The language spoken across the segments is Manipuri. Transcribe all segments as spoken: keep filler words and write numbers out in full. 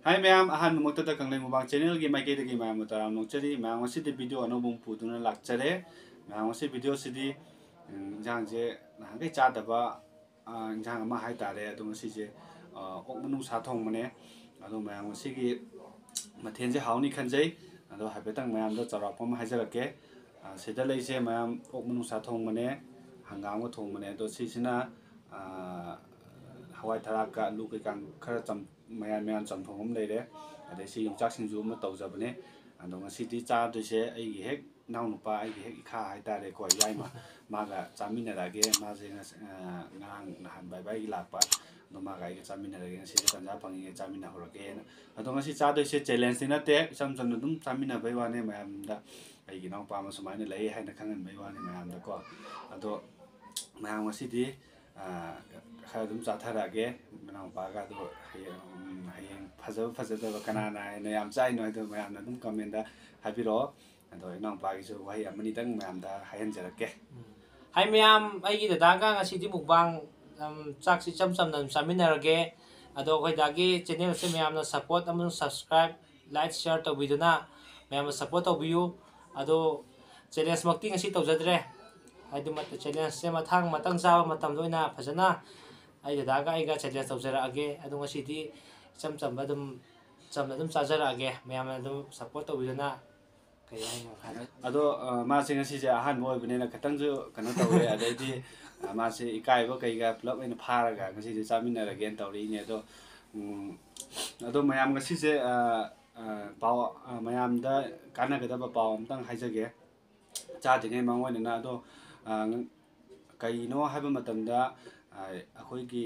ꯍꯥꯏ ꯃꯌꯥꯝ, ꯑꯍꯥꯟꯕꯃꯛꯇꯗ ꯀꯪꯂꯩ ꯃꯨꯛꯕꯥꯡ ꯆꯦꯅꯦꯜꯒꯤ ꯃꯥꯏꯀꯩꯗꯒꯤ ꯃꯌꯥꯝꯕꯨ ꯇꯔꯥꯝꯅ ꯑꯣꯛꯆꯔꯤ꯫ ꯃꯌꯥꯝ, ꯉꯁꯤꯗꯤ ꯚꯤꯗꯤꯑꯣ ꯑꯅꯧꯕ ꯑꯃ ꯄꯨꯗꯨꯅ ꯂꯥꯛꯆꯔꯦ꯫ ꯃꯌꯥꯝ, ꯉꯁꯤ ꯚꯤꯗꯤꯑꯣꯁꯤꯗꯤ, ꯎꯝ, ꯏꯟꯖꯥꯡꯁꯦ ꯅꯍꯥꯟꯈꯩ ꯆꯥꯗꯕ, ꯑ, ꯏꯟꯖꯥꯡ ꯑꯃ ꯍꯥꯏꯇꯥꯔꯦ꯫ ꯑꯗꯣ ꯉꯁꯤꯁꯦ, ꯑ, ꯑꯣꯛ ꯃꯅꯨꯡꯁꯥ ꯊꯣꯡꯕꯅꯦ꯫ ꯑꯗꯣ ꯃꯌꯥꯝ, ꯉꯁꯤꯒꯤ ꯃꯊꯦꯜꯁꯦ ꯍꯥꯎꯅꯤ ꯈꯟꯖꯩ꯫ ꯑꯗꯣ ꯍꯥꯏꯐꯦꯠꯇꯪ ꯃꯌꯥꯝꯗ ꯆꯥꯎꯔꯥꯛꯄ ꯑꯃ ꯍꯥꯏꯖꯔꯛꯀꯦ꯫ ꯑ, ꯁꯤꯗ ꯂꯩꯁꯦ ꯃꯌꯥꯝ ꯑꯣꯛ ꯃꯅꯨꯡꯁꯥ ꯊꯣꯡꯕꯅꯦ, ꯍꯪꯒꯥꯝꯒ ꯊꯣꯡꯕꯅꯦ꯫ ꯑꯗꯣ ꯁꯤꯁꯤꯅ, ꯑ, ꯍꯋꯥꯏ ꯊꯔꯥꯛꯀ ꯑꯂꯨ ꯀꯩꯀꯥ ꯈꯔ ꯆꯝ-, ꯃꯌꯥꯟ ꯃꯌꯥꯟ ꯆꯝꯊꯣꯡ ꯑꯃ ꯂꯩꯔꯦ꯫ ꯑꯗꯩ ꯁꯤ ꯌꯣꯡꯆꯥꯛ ꯁꯤꯡꯖꯨ ꯑꯃ ꯇꯧꯖꯕꯅꯦ꯫ ꯑꯗꯣ ꯉꯁꯤꯗꯤ ꯆꯥꯗꯣꯏꯁꯦ ꯑꯩꯒꯤ ꯍꯦꯛ ꯏꯅꯥꯎꯅꯨꯄꯥ, ꯑꯩꯒꯤ ꯍꯦꯛ ꯏꯈꯥ ꯍꯥꯏꯇꯥꯔꯦꯀꯣ, ꯌꯥꯏꯃ, ꯃꯥꯒ ꯆꯥꯃꯤꯟꯅꯔꯛꯑꯒꯦ꯫ ꯃꯥꯁꯦ ꯉꯁ-, ꯑ, ꯉꯔꯥꯡ ꯅꯍꯥꯟ ꯕꯥꯏ ꯕꯥꯏꯒꯤ ꯂꯥꯛꯄ, ꯑꯗꯣ ꯃꯥꯒ ꯑꯩꯒ ꯆꯥꯃꯤꯟꯅꯔꯒꯦ꯫ ꯉꯁꯤꯗꯤ ꯇꯟꯖꯥ ꯐꯪꯉꯤꯉꯩ ꯆꯥꯃꯤꯟꯅꯍꯧꯔꯒꯦꯅ꯫ ꯑꯗꯣ ꯉꯁꯤ ꯆꯥꯗꯣꯏꯁꯦ ꯆꯦꯂꯦꯟꯖꯇꯤ ꯅꯠꯇꯦ, ꯏꯆꯝ ꯆꯝꯅ ꯑꯗꯨꯝ ꯆꯥꯃꯤꯟꯅꯕꯩ ꯋꯥꯅꯦ ꯃꯌꯥꯝꯗ꯫ ꯑꯩꯒꯤ ꯏꯅꯥꯎꯄꯥ ꯑꯃ ꯁꯨꯃꯥꯏꯅ ꯂꯩ ꯍꯥꯏꯅ ꯈꯪꯍꯟꯕꯩ ꯋꯥꯅꯤ ꯃꯌꯥꯝꯗꯀꯣ꯫ ꯑꯗꯣ ꯃꯌꯥꯝ ꯉꯁꯤꯗꯤ, ꯑ, ꯈꯔ ꯑꯗꯨꯝ ꯆꯥꯊꯔꯛꯑꯒꯦ꯫ ꯃꯅꯥꯎꯄꯥꯒ ꯑꯗꯣ ꯍꯌꯦꯡ, ꯎꯝ, ꯍꯌꯦꯡ ꯐꯖꯕ ꯐꯖꯗꯕ ꯀꯅꯥꯅ ꯍꯦꯟꯅ ꯌꯥꯝ ꯆꯥꯏꯅꯣ ꯍꯥꯏꯗꯣ ꯃꯌꯥꯝꯅ ꯑꯗꯨꯝ ꯀꯃꯦꯟꯗ ꯍꯥꯏꯕꯤꯔꯛꯑꯣ꯫ ꯑꯗꯣ ꯏꯅꯥꯎꯄꯥꯒꯤꯁꯨ ꯋꯥꯍꯩ ꯑꯃꯅꯤꯗꯪ ꯃꯌꯥꯝꯗ ꯍꯥꯏꯍꯟꯖꯔꯛꯀꯦ꯫ ꯎꯝ꯫ ꯍꯥꯏ ꯃꯌꯥꯝ, ꯑꯩꯒꯤ ꯗꯗꯥꯒ ꯉꯁꯤꯗꯤ ꯃꯨꯛꯕꯥꯡ, ꯎꯝ, ꯆꯥꯛꯁꯤ ꯏꯆꯝ ꯆꯝꯅ ꯑꯗꯨꯝ ꯆꯥꯃꯤꯟꯅꯔꯒꯦ꯫ ꯑꯗꯣ ꯑꯩꯈꯣꯏ ꯗꯥꯒꯤ ꯆꯦꯅꯦꯜꯁꯦ ꯃꯌꯥꯝꯅ ꯁꯞꯄꯣꯔꯠ ꯑꯃꯁꯨꯡ ꯁꯕꯁꯀ꯭ꯔꯥꯏꯕ, ꯂꯥꯏꯛ, ꯁꯤꯌꯥꯔ ꯇꯧꯕꯤꯗꯨꯅ ꯃꯌꯥꯝꯅ ꯁꯞꯄꯣꯔꯠ ꯇꯧꯕꯤꯌꯨ꯫ ꯑꯗꯣ ꯆꯦꯂꯦꯟꯖꯃꯛꯇꯤ ꯉꯁꯤ ꯇꯧꯖꯗ꯭ꯔꯦ꯫ ꯍꯥꯏꯗꯤ ꯃꯠ-, ꯆꯦꯂꯦꯟꯖꯁꯦ ꯃꯊꯪ, ꯃꯇꯥꯡ ꯆꯥꯕ ꯃꯇꯝꯗ ꯑꯣꯏꯅ ꯐꯖꯅ ꯑꯩ ꯗꯗꯥꯒ ꯑꯩꯒ ꯆꯦꯂꯦꯟꯖ ꯇꯧꯖꯔꯛꯑꯒꯦ꯫ ꯑꯗꯣ ꯉꯁꯤꯗꯤ ꯏꯆꯝ ꯆꯝꯕ ꯑꯗꯨꯝ, ꯆꯝꯅ ꯑꯗꯨꯝ ꯆꯥꯖꯔꯛꯑꯒꯦ꯫ ꯃꯌꯥꯝꯅ ꯑꯗꯨꯝ ꯁꯞꯄꯣꯔꯠ ꯇꯧꯕꯤꯗꯨꯅ ꯀꯩ ꯍꯥꯏꯅꯣ ꯍꯥꯏ-, ꯑꯗꯣ, ꯑ, ꯃꯥꯁꯦ ꯉꯁꯤꯁꯦ ꯑꯍꯥꯟꯕ ꯑꯣꯏꯕꯅꯤꯅ ꯈꯤꯇꯪꯁꯨ ꯀꯩꯅꯣ ꯇꯧꯋꯦ꯫ ꯑꯗꯩꯗꯤ, ꯑ, ꯃꯥꯁꯦ ꯏꯀꯥꯏꯕ ꯀꯩꯒ ꯄꯨꯂꯞ ꯑꯣꯏꯅ ꯐꯥꯔꯒ ꯉꯁꯤꯁꯦ ꯆꯥꯃꯤꯟꯅꯔꯒꯦꯅ ꯇꯧꯔꯛꯏꯅꯦ꯫ ꯑꯗꯣ, ꯎꯝ, ꯑꯗꯣ ꯃꯌꯥꯝ ꯉꯁꯤꯁꯦ, ꯑ, ꯑ, ꯄꯥꯎ, ꯑ, ꯃꯌꯥꯝꯗ ꯀꯥꯟꯅꯒꯗꯕ ꯄꯥꯎ ꯑꯝꯇꯪ ꯍꯥꯏꯖꯒꯦ꯫ ꯆꯥꯗ꯭ꯔꯤꯉꯩ ꯃꯥꯡꯑꯣꯏꯅꯅ꯫ ꯑꯗꯣ, ꯑ, ꯀꯩꯅꯣ ꯍꯥꯏꯕ ꯃꯇꯝꯗ, ꯑ, ꯑꯩꯈꯣꯏꯒꯤ,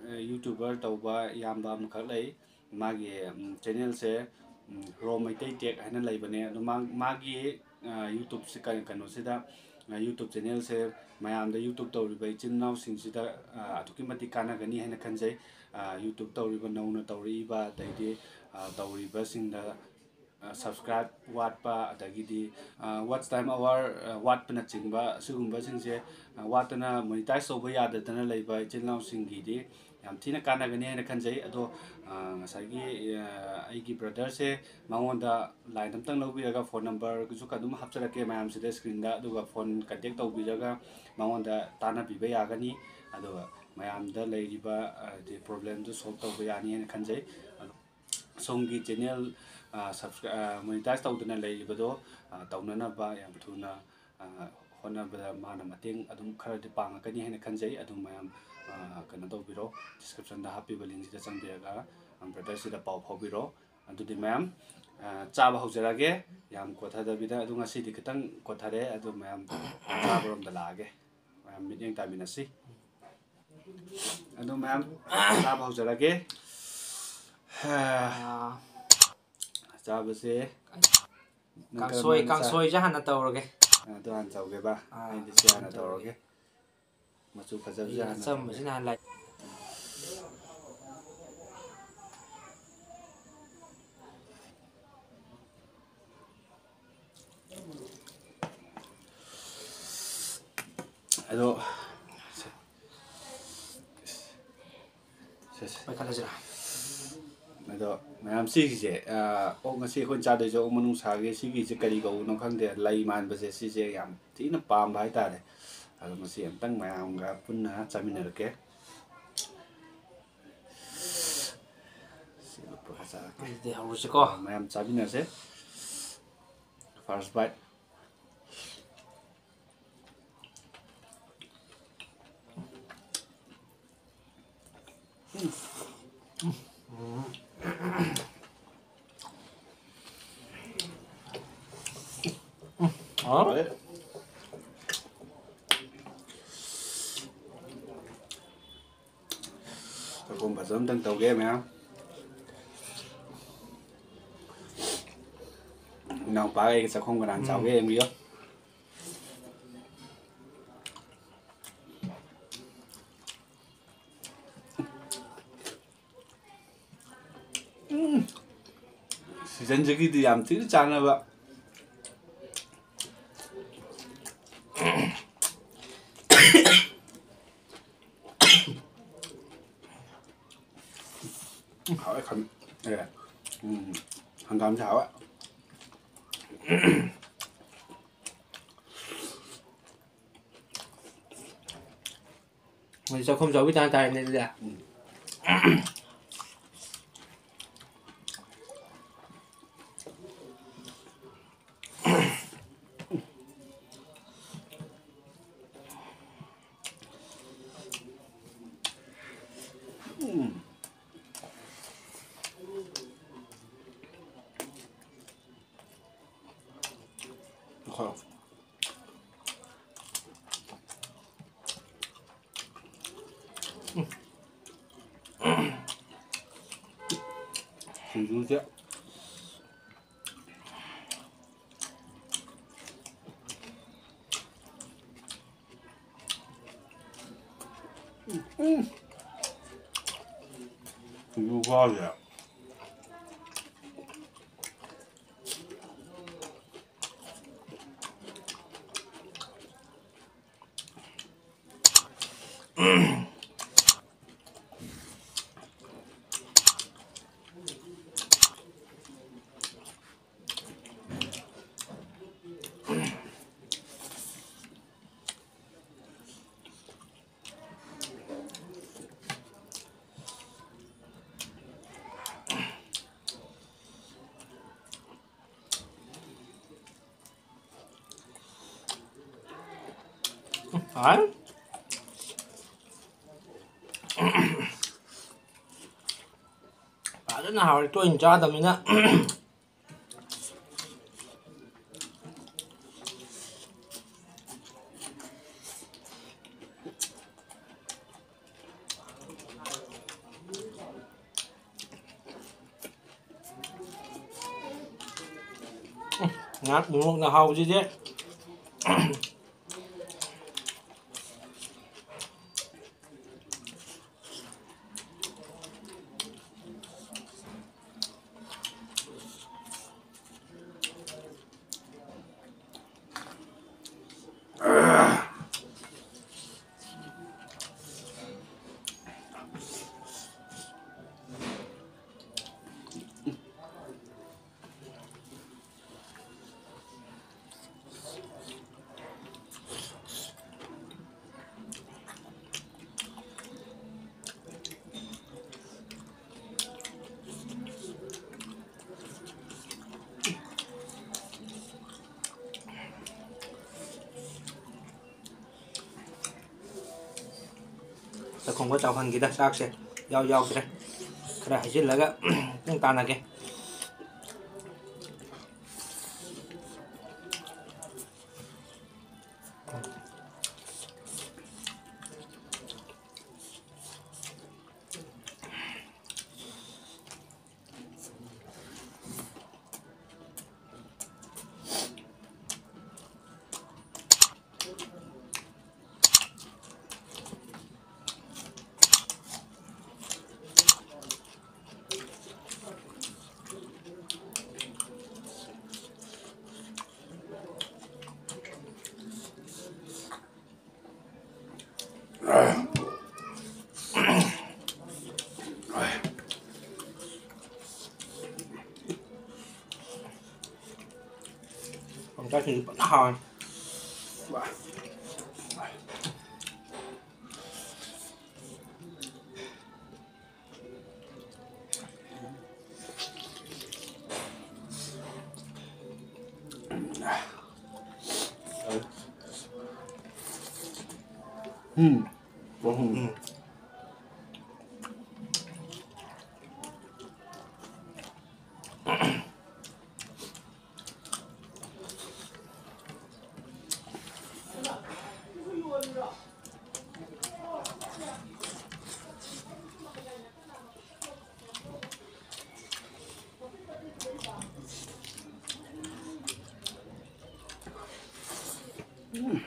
ꯑ, ꯌꯨꯇ꯭ꯌꯨꯕꯔ ꯇꯧꯕ ꯏꯌꯥꯝꯕ ꯑꯃꯈꯛ ꯂꯩ꯫ ꯃꯥꯒꯤ, ꯎꯝ, ꯆꯦꯅꯦꯜꯁꯦ, ꯎꯝ, ꯔꯣ ꯃꯩꯇꯩ ꯇꯦꯛ ꯍꯥꯏꯅ ꯂꯩꯕꯅꯦ꯫ ꯑꯗꯣ ꯃꯥ-, ꯃꯥꯒꯤ, ꯑ, ꯌꯨꯇ꯭ꯌꯨꯕꯁꯦ ꯀ-, ꯀꯩꯅꯣꯁꯤꯗ, ꯑ, ꯌꯨꯇ꯭ꯌꯨꯕ ꯆꯦꯅꯦꯜꯁꯦ ꯃꯌꯥꯝꯗ ꯌꯨꯇ꯭ꯌꯨꯕ ꯇꯧꯔꯤꯕ ꯏꯆꯤꯟ ꯏꯅꯥꯎꯁꯤꯡꯁꯤꯗ, ꯑ, ꯑꯗꯨꯛꯀꯤ ꯃꯇꯤꯛ ꯀꯥꯟꯅꯒꯅꯤ ꯍꯥꯏꯅ ꯈꯟꯖꯩ꯫ ꯑ, ꯌꯨꯇ꯭ꯌꯨꯕ ꯇꯧꯔꯤꯕ, ꯅꯧꯅ ꯇꯧꯔꯛꯏꯕ, ꯑꯗꯩꯗꯤ, ꯑ, ꯇꯧꯔꯤꯕꯁꯤꯡꯗ, ꯑ, ꯁꯕꯁꯀ꯭ꯔꯥꯏꯕ ꯋꯥꯠꯄ, ꯑꯗꯒꯤꯗꯤ, ꯑ, ꯋꯥꯠꯆ ꯇꯥꯏꯝ ꯑꯋꯥꯔ, ꯑ, ꯋꯥꯠꯄꯅꯆꯤꯡꯕ ꯑꯁꯤꯒꯨꯝꯕꯁꯤꯡꯁꯦ, ꯑ, ꯋꯥꯠꯇꯅ ꯃꯣꯅꯤꯇꯥꯏꯖ ꯇꯧꯕ ꯌꯥꯗꯗꯅ ꯂꯩꯕ ꯏꯆꯤꯜ ꯏꯅꯥꯎꯁꯤꯡꯒꯤꯗꯤ ꯌꯥꯝ ꯊꯤꯅ ꯀꯥꯟꯅꯒꯅꯤ ꯍꯥꯏꯅ ꯈꯟꯖꯩ꯫ ꯑꯗꯣ, ꯑ, ꯉꯁꯥꯏꯒꯤ, ꯑ, ꯑꯩꯒꯤ brotherꯁꯦ, ꯃꯉꯣꯟꯗ line ꯑꯝꯇꯪ ꯂꯧꯕꯤꯔꯒ, phone numberꯁꯨ ꯑꯗꯨꯝ ꯍꯥꯞꯆꯔꯛꯀꯦ ꯃꯌꯥꯝꯁꯤꯗ screenꯗ, ꯑꯗꯨꯒ phone contact ꯇꯧꯕꯤꯔꯒ ꯃꯉꯣꯟꯗ ꯇꯥꯟꯅꯕꯤꯕ ꯌꯥꯒꯅꯤ꯫ ꯑꯗꯨꯒ ꯃꯌꯥꯝꯗ ꯂꯩꯔꯤꯕ, ꯍꯥꯏꯗꯤ, problemꯗꯨ solve ꯇꯧꯕ ꯌꯥꯅꯤ ꯍꯥꯏꯅ ꯈꯟꯖꯩ꯫ ꯑꯗꯣ ꯁꯣꯝꯒꯤ channel, ꯑ, subscri-, ꯑ, monetize ꯇꯧꯗꯅ ꯂꯩꯔꯤꯕꯗꯣ, ꯑ, ꯇꯧꯅꯅꯕ ꯌꯥꯝ ꯊꯨꯅ, ꯑ, ꯍꯣꯠꯅꯕꯗ ꯃꯥꯅ ꯃꯇꯦꯡ ꯑꯗꯨꯝ ꯈꯔꯗꯤ ꯄꯥꯡꯉꯛꯀꯅꯤ ꯍꯥꯏꯅ ꯈꯟꯖꯩ꯫ ꯑꯗꯨ ꯃꯌꯥꯝ, ꯑ, ꯀꯩꯅꯣ ꯇꯧꯕꯤꯔꯣ, descriptionꯗ ꯍꯥꯞꯄꯤꯕ linkꯁꯤꯗ ꯆꯪꯕꯤꯔꯒ, ꯑ, brotherꯁꯤꯗ ꯄꯥꯎ ꯐꯥꯎꯕꯤꯔꯣ꯫ ꯑꯗꯨꯗꯤ ꯃꯌꯥꯝ, ꯑ, ꯆꯥꯕ ꯍꯧꯖꯔꯒꯦ꯫ ꯌꯥꯝ ꯀꯣꯠꯊꯗꯕꯤꯗ, ꯑꯗꯨ ꯉꯁꯤꯗꯤ ꯈꯤꯇꯪ ꯀꯣꯠꯊꯔꯦ꯫ ꯑꯗꯨ ꯃꯌꯥꯝ ꯆꯥꯕꯔꯣꯝꯗ ꯂꯥꯛꯑꯒꯦ꯫ ꯃꯌꯥꯝ ꯃꯤꯠꯌꯦꯡ ꯇꯥꯃꯤꯟꯅꯁꯤ꯫ ꯑꯗꯨ ꯃꯌꯥꯝ ꯆꯥꯕ ꯍꯧꯖꯔꯒꯦ꯫ ꯑꯥ, ꯆꯥꯕꯁꯦ ꯅꯪ ꯀꯥꯡꯁꯣꯏ, ꯀꯔꯝꯕꯅ ꯆꯥ-, ꯀꯥꯡꯁꯣꯏꯁꯦ ꯍꯥꯟꯅ ꯇꯧꯔꯒꯦ꯫ ꯑꯗꯨ ꯍꯥꯟꯅ ꯇꯧꯒꯦꯕ꯫ ꯑꯥ, ꯑꯩꯗꯤ ꯁꯤ ꯍꯥꯟꯅ ꯇꯧꯔꯒꯦ꯫ ꯃꯆꯨ ꯐꯖꯕꯁꯦ ꯑꯩ ꯍꯥꯟꯅ ꯑꯆꯝꯕꯁꯤꯅ ꯇꯧꯒꯦ꯫ ꯍꯥꯟꯅ ꯂꯥꯏ-, ꯑꯗꯣ, ꯁꯦ, ꯁꯦ, ꯁꯦ꯫ ꯄꯥꯏꯈꯠꯂꯁꯤꯔꯥ? ꯑꯗꯣ ꯃꯌꯥꯝ ꯁꯤꯒꯤꯁꯦ, ꯑ, ꯑꯣꯛ ꯉꯁꯤ ꯑꯩꯈꯣꯏꯅ ꯆꯥꯗꯣꯏꯁꯦ ꯑꯣꯛ ꯃꯅꯨꯡꯁꯥꯒꯤ ꯁꯤꯒꯤꯁꯦ ꯀꯔꯤ ꯀꯧꯕꯅꯣ ꯈꯪꯗꯦ, ꯂꯩ ꯃꯥꯟꯕꯁꯦ ꯁꯤꯁꯦ ꯌꯥꯝ ꯊꯤꯅ ꯄꯥꯝꯕ ꯍꯥꯏꯇꯥꯔꯦ꯫ ꯑꯗꯣ ꯃꯁꯤ ꯑꯝꯇꯪ ꯃꯌꯥꯝꯒ ꯄꯨꯟꯅ ꯆꯥꯃꯤꯟꯅꯔꯛꯀꯦ꯫ ꯁꯤ ꯂꯨꯞꯄꯒ ꯆꯥꯔꯛꯀꯦ꯫ ꯑꯗꯨꯗꯤ ꯍꯧꯔꯁꯤꯀꯣ꯫ ꯃꯌꯥꯝ ꯆꯥꯃꯤꯟꯅꯁꯦ꯫ First bite꯫ ꯍꯥꯎꯔꯦ꯫ ꯆꯥꯛꯈꯣꯝ ꯐꯖꯕ ꯑꯝꯇꯪ ꯇꯧꯒꯦ ꯃꯌꯥꯝ꯫ ꯏꯅꯥꯎꯄꯥꯒ ꯑꯩꯒ ꯆꯥꯛꯈꯣꯝ ꯀꯅꯥꯅ ꯆꯥꯎꯒꯦ ꯎꯝ꯫ ꯌꯦꯡꯕꯤꯌꯣ꯫ ꯎꯝ꯫ Seasonꯁꯤꯒꯤꯗꯤ ꯌꯥꯝ ꯊꯤꯅ ꯆꯥꯟꯅꯕ꯫ ꯑꯦ, ꯎꯝ, ꯍꯪꯒꯥꯝꯁꯦ ꯍꯥꯎꯋꯦ꯫ ꯃꯣꯏ ꯆꯥꯛꯈꯨꯝ ꯆꯥꯎꯕꯤ ꯇꯥꯟ ꯇꯥꯔꯦꯅꯦ ꯑꯗꯨꯗꯤ꯫ ꯎꯝ꯫ ꯎꯝ꯫ ꯍꯣꯏ꯫ ꯁꯤꯡꯖꯨꯁꯦ꯫ ꯎꯝ꯫ ꯁꯤꯡꯖꯨ ꯈꯨꯍꯥꯎꯁꯦ꯫ ꯍꯥꯎꯔꯦ꯫ ꯐꯖꯅ ꯍꯥꯎꯔꯦ, ꯇꯣꯏꯅ ꯆꯥꯗꯕꯅꯤꯅ꯫ ꯉꯥ ꯃꯣꯔꯣꯛꯅ ꯍꯥꯎꯕꯁꯤꯗꯤ꯫ ꯊꯣꯡꯕ ꯆꯥꯎꯍꯟꯈꯤꯗ ꯆꯥꯛꯁꯦ ꯌꯥꯎ ꯌꯥꯎꯗ꯭ꯔꯦ꯫ ꯈꯔ ꯍꯩꯖꯤꯜꯂꯒ ꯄꯨꯡ ꯇꯥꯟꯅꯒꯦ꯫ ꯄꯪꯆꯥꯁꯤꯡꯁꯨ ꯐꯖꯅ ꯍꯥꯎꯋꯦ꯫ ꯎꯝ꯫ ꯎꯝ꯫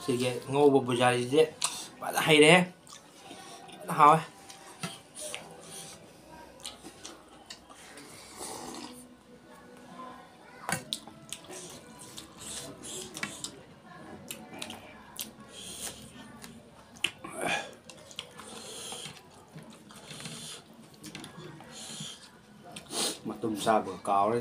ꯁꯤꯒꯤ ꯉꯧꯕ ꯕꯨꯖꯥꯔꯤꯁꯦ ꯐꯖꯅ ꯍꯩꯔꯦ, ꯐꯖꯅ ꯍꯥꯎꯋꯦ꯫ ꯃꯇꯨꯝ ꯆꯥꯕꯒ ꯀꯥꯎꯔꯦ꯫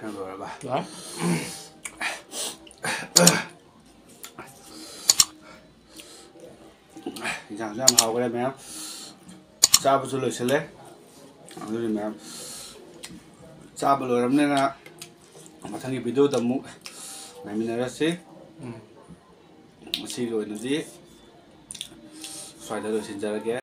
ꯂꯣꯏꯔꯕ? ꯂꯣꯏꯔꯦ꯫ ꯏꯟꯁꯥꯡꯁꯨ ꯌꯥꯝ ꯍꯥꯎꯈ꯭ꯔꯦ ꯃꯌꯥꯝ꯫ ꯆꯥꯕꯁꯨ ꯂꯣꯏꯁꯤꯜꯂꯦ꯫ ꯑꯗꯨꯗꯤ ꯃꯌꯥꯝ ꯆꯥꯕ ꯂꯣꯏꯔꯕꯅꯤꯅ ꯃꯊꯪꯒꯤ ꯚꯤꯗꯤꯑꯣꯗ ꯑꯃꯨꯛ ꯉꯥꯏꯃꯤꯟꯅꯔꯁꯤ꯫ ꯎꯝ꯫ ꯉꯁꯤꯒꯤ ꯑꯣꯏꯅꯗꯤ ꯁ꯭ꯋꯥꯏꯗ ꯂꯣꯏꯁꯤꯟꯖꯔꯒꯦ꯫